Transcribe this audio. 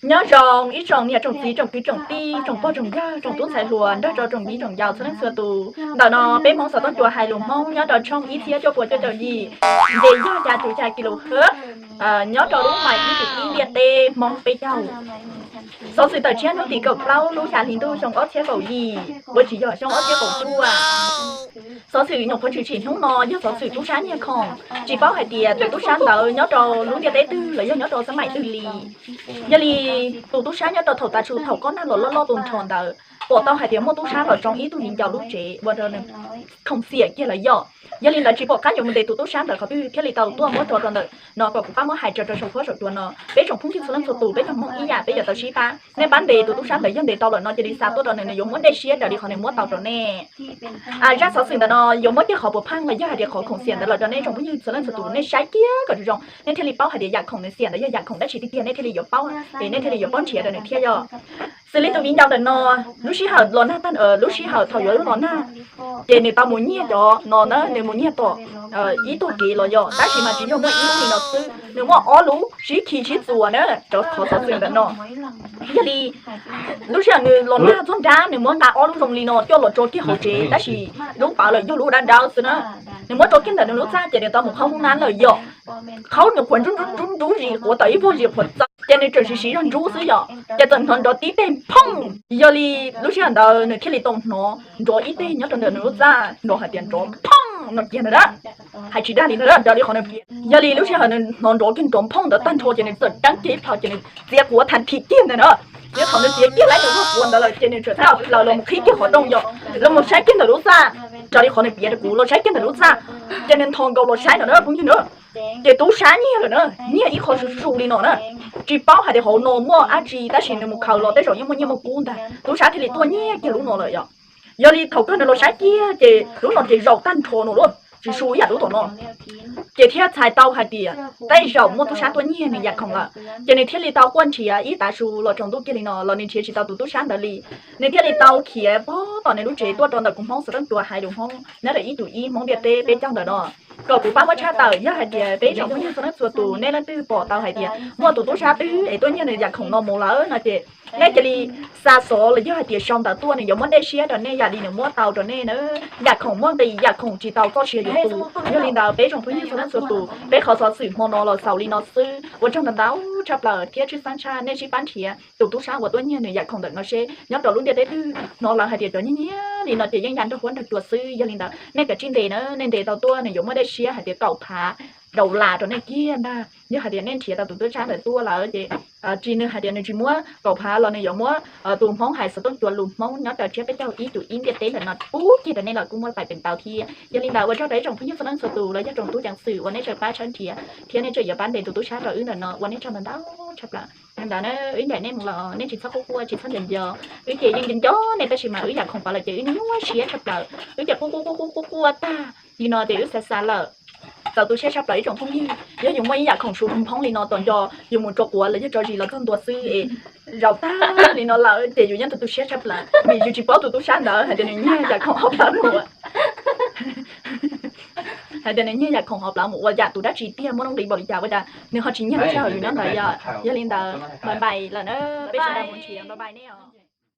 Nyob zoo ib tsoom niam tsoom txiv tsoom kwv tsoom tij tsoom pog tsoom yawg tsoom tub ntxhais hluas nrog rau tsoom viv tsoom ncaus txhua leej txhua tus. Ntawm no peb Hmoob xov tooj cua hais lus Hmoob nyob rau tshooj ib txhiab cuaj puas cuaj caum yim, ces yog xya caum xya kis lus hwb, nyob rau lub mais ib tug ib ntiaj teb Hmoob peb caug. Xov xwm tawm tshiab hnub tim kaum plaub lub xya hli ntuj xyoo ob txhiab kaum yim, uas tsis yog xyoo ob txhiab kaum cuaj. Xov xwm nyuam qhuav tshwm sim hnub no yog xov xwm tub sab nyiag khoom. Tsis paub hais tias tus tub sab ntawd nyob rau lub ntiaj teb twg los yog nyob rau xab maim twg li. Yog li tus tub sab nyob rau thaum tav su thaum kob nag los loj loj tu nrho ntawd, pom tau hais tias muaj tub sab los tsoo ib tug viv ncaus lub tsev ua rau nws khoom xiam kiag lawm yom. Yog li ntawd tsis pom qab yuav mus ntes tus tub sab ntawd qhov twg thiaj li tau tuaj muab tso rau ntawm no kom kuv pab muab hais tso rau saum huab saum cua no. Peb tsoom phooj ywg txhua leej txhua tus peb cov Hmoob ib yam peb yuav tau sib pab. Nej pab ntes tus tub sab ntawd, yog ntes tau lawm no cia li xa tuaj rau nws, nws yuav muab dej siab raws li qhov nws muab tau rau nej. Zaj xov xwm ntawm no yuav muab kiag qhov puas pheej los yog hais tias qhov khoom xiam ntawd los rau nej tsoom phooj ywg txhua leej txhua tus nej saib kiag kom zoo zoo, nej thiaj li paub hais tias yam khoom nws xiam ntawd yog yam khoom dab tsi tiag tiag, nej thiaj li yuav paub, es nej thiaj li yuav paub nrhiav rau nws thiab yom. Xws li tus viv ncaus ntawm no, lub sij hawm los nag, lub sij hawm thaum yuav los nag, ces nws tau mus nyiag cov no na, nws mus nyiag tom ib tog kev los yom, tab sis mas tsis yog muaj ib lub li no xwb, nws muaj ob lub sib khi sib txuas na, cov qhov xov xwm ntawm no. Yog li lub sij hawm nws los nag txog nrab, nws muab nqa ob lub zoo li no coj los tso kiag hauv tsev, tab sis lub pawv lawm yog lub dawb dawb xwb na. Nws muab tso kiag ntawm nws lub txaj ces nws tau mus qhaub hoob nab lawm yom. Qhaub nws qhuav nrub nrub nrub nrub zis quav tawm ib vog zis qhuav txawv, ces nws tseem siv siv zog nrub xwb yom, ces txawm hnov nrov tib teg phooj. Yog li lub sij hawm ntawd nws thiaj li tau hnov nrov ib teg nyob rau ntawm nws lub txaj nrov hais tias nrov phooj no kiag ntag na. Hais tsis dag li ntag na, raws li qhov nws piav. Yog li lub sij hawm nws hnov nrov kiag nrov phooj ntawd tag nrho ces nws txawm ceeb kiag ib plhaw ces nws txiav quav tag nrho kiag ntag na. Ces thaum nws txiav kiag lawm nws lub quav ntawd lawm ces nws txawm tau plaws los mus qhib kiag qhov rooj yom, los mus saib kiag ntawm lub txaj. Raws li qhov nws piav rau kuv, los saib kiag ntawm lub txaj, ces nws nthos nkaus los saib no na phooj ywg na. Ces tub sab nyiag lawm na, nyiag ib qho su su li no na. Tsis paub hais tias hauv no muaj dab tsi, tab sis nws mus khaws los tej zaum yeej muaj nyiaj muaj kub ntag, tub sab thiaj li tuaj nyiag kiag lub no lawm yom. Yog li thaum kawg nws los saib kiag ces lub no ces zaum tag nrho no lauj, tsis su ib yam lub tom no. Ces thiaj txhais tau hais tias tej zaum muaj tub sab tuaj nyiag nws yam khoom lawm, ces nws thiaj li tau quaj nrhiav ib tav su los tsaus ntuj kiag li no los nws nrhiav tsis tau tus tub sab ntawd li. Nws thiaj li tau khiav pog tom nws lub tsev tuaj rau ntawm kuv Hmoob xov tooj cua hais lus Hmoob nyob rau ib tug ib Hmoob ntiaj teb peb caug ntawm no, kom kuv pab muab tshaj tawm. Yog hais tias peb tsoom phooj ywg txhua leej txhua tus nej leej twg pom tau hais tias muaj tus tub sab twg es tuaj nyiag nws yam khoom no mus lawm no ces nej cia li xa xov los yog hais tias sau ntawv tuaj, nws yuav muab dej siab rau nej yam li nws muab tau rau nej na. Yam khoom muaj nqis, yam khoom tsis tau txoj sia yuav tu. Yog li ntawd peb tsoom phooj ywg txhua leej txhua tus, peb qhov xov xwm hmo no los xaus li no xwb. Ua tsaug ntau ntau tshaj plaws thiab tshwj xeeb tshaj nej sib pab nrhiav tus tub sab uas tuaj nyiag nws yam khoom ntawm no seb nyob rau lub ntiaj teb twg. Hnov lawv hais tias cov nyiag nyiag li no ces yeej ya nrog huab nrog cua xwb. Yog li ntawd nej kav tsij ntes na, nej ntes tau tuaj nws yuav muaj dej siab hais tias kaum phav daus las rau nej kiag ntag. Yog hais tias nej nrhiav tau tus tub sab ntawd tuaj lawm ces tsis, nws hais tias nws tsis muab kaum phav los nws yuav muab tus Hmoob hais xov tooj cua lus Hmoob nyob rau tshiab peb caug ib tug ib ntiaj teb ntawm no pub kiag rau nej los kuj muaj pais peem tau thiab. Yog li ntawd ua tsaug rau ib tsoom phooj ywg txhua leej txhua tus los yog tsoom tub ceev xwm uas nej tseem pab tshawb nrhiav thiab nej tseem yuav pab ntes tus tub sab rau wb ntawm no ua nej tsaug ntau ntau tshaj plaws. Ntawd na wb ncaim nej mus los nej tsis txhob quaj quaj tsis txhob nco nco. Wb ces yeej nco nco nej tab sis mas wb yam khoom pov lawm ces wb nyuaj siab tshaj plaws. Wb ces quaj quaj quaj quaj quaj quaj tag li no ces wb xav xav lawm. Txaus tu siab tshaj plaws ib tsoom phooj ywg, yog yus muaj ib yam khoom su phoob li no tom nco yus mus tso quav los yog tso zis los txog ntua xwb es zaum tag li no lawm ces yus yeej tu tu siab tshaj plaws vim yus tsis paub tus tub sab ntawd hais tias nws nyiag yam khoom hauv plawv mus hais tias nws nyiag yam khoom hauv plawv mus ua yam tus dab tsi tiag, muaj nuj nqis npaum li cas ua cas nws ho tsis nyiag lub sij hawm yus nyob ntawd yom. Yog li ntawd bye bye lawm na, peb sawv daws mus nrhiav, bye bye nej os.